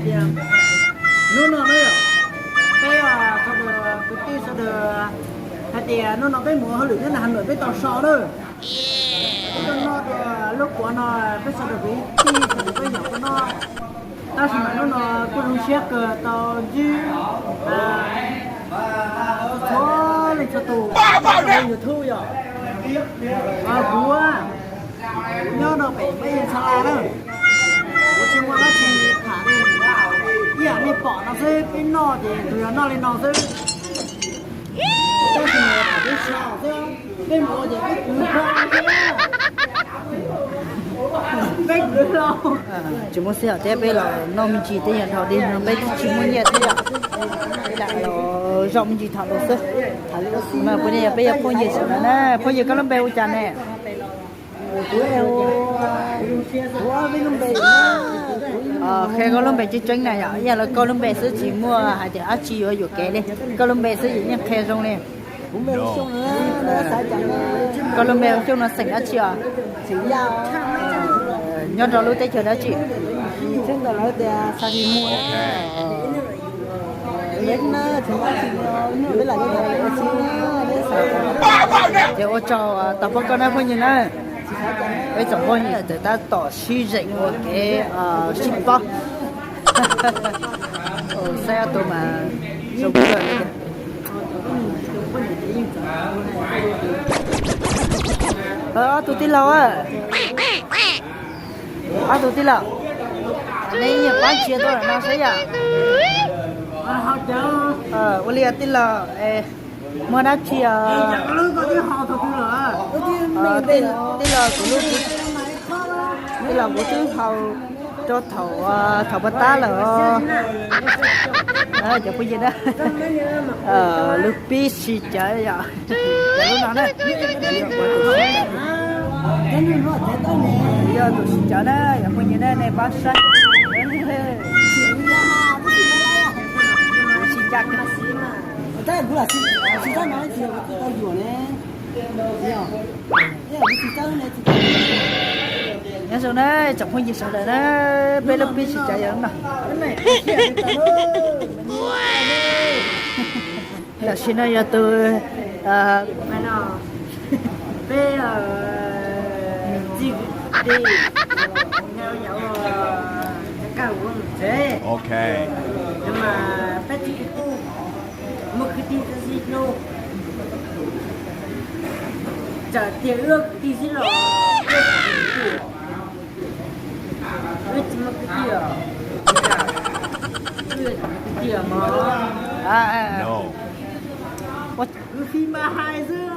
Tias hnub no na yom, peb sawv daws kwv tij sawv daws hais tias hnub no peb mus hauj lwm nyob Naj Has Nuam peb tau so na. Peb tuaj noj dua lub kuav no, peb sawv daws kwv tij sawv daws tuaj yaum tuaj noj. Tab sis mas hnub no kuj zoo siab kawg tau ntsib txhua leej txhua tus YouTube yom. Kuv nyob rau pem Mab Yas Xas Las na, kuv tsis muaj dab tsi tham li, ib yam nej pom no xwb, peb noj ces tus yog noj li no xwb. Tab sis mas peb sau xwb, peb mus ces peb kwv hlo xwb, peb kwv hlo. Tsis muaj sij hawm thiab, peb los noj me ntsis tej yam dhau dig no peb tsis muaj nyiaj thiab yom. Peb lam los zaum me ntsis tham lus xwb. Peb yog phooj ywg sawv daws na, phooj ywg koj lub npe hu cas ne? Qhia koj lub npe tseeb tseeb na yom, ib yam li koj lub npe xwb tsis muaj hais tias dab tsi yuav yuam kev li, koj lub npe xwb yeej qhia zoo li. Koj lub npe hu Xyooj no xeem dab tsi os? Nyob rau lub teb chaws dab tsi? Ces ua tsaug tau pab koj na phooj ywg na. Peb tsoom phooj ywg txawm tab tom sib zeem ua kev sib paub. Saib ob tug mas zoo kawg li tiag. Ob tug tij laug, ob tug tij laug, nej yeej pab ntsia tuaj lawm no saib yom. Ua li tij laug, muaj dab tsi os? Tij laug, kuv lub, tij laug kuv twb haus rau thaum, thaum puag ta lawm os. Cov phooj ywg na, lub pib si cawv yom. Lub no na, yog tus si cawv na, cov phooj ywg na, nej pab saib. Si cawv. Nyob zoo na tsoom phooj ywg sawv daws na, peb lub pib si cawv yog lub no. Tam sim no yog tus, peb txij kwv tij, nyob yov, kawg ua mus tsev, mas peb txij kwv tij, muaj kwv tij txij hlub, tsam tias wb kwv tij xwb los wb tsis muaj kwv tij os, wb tsis muaj kwv tij os mog. Kwv tij mas hais xwb.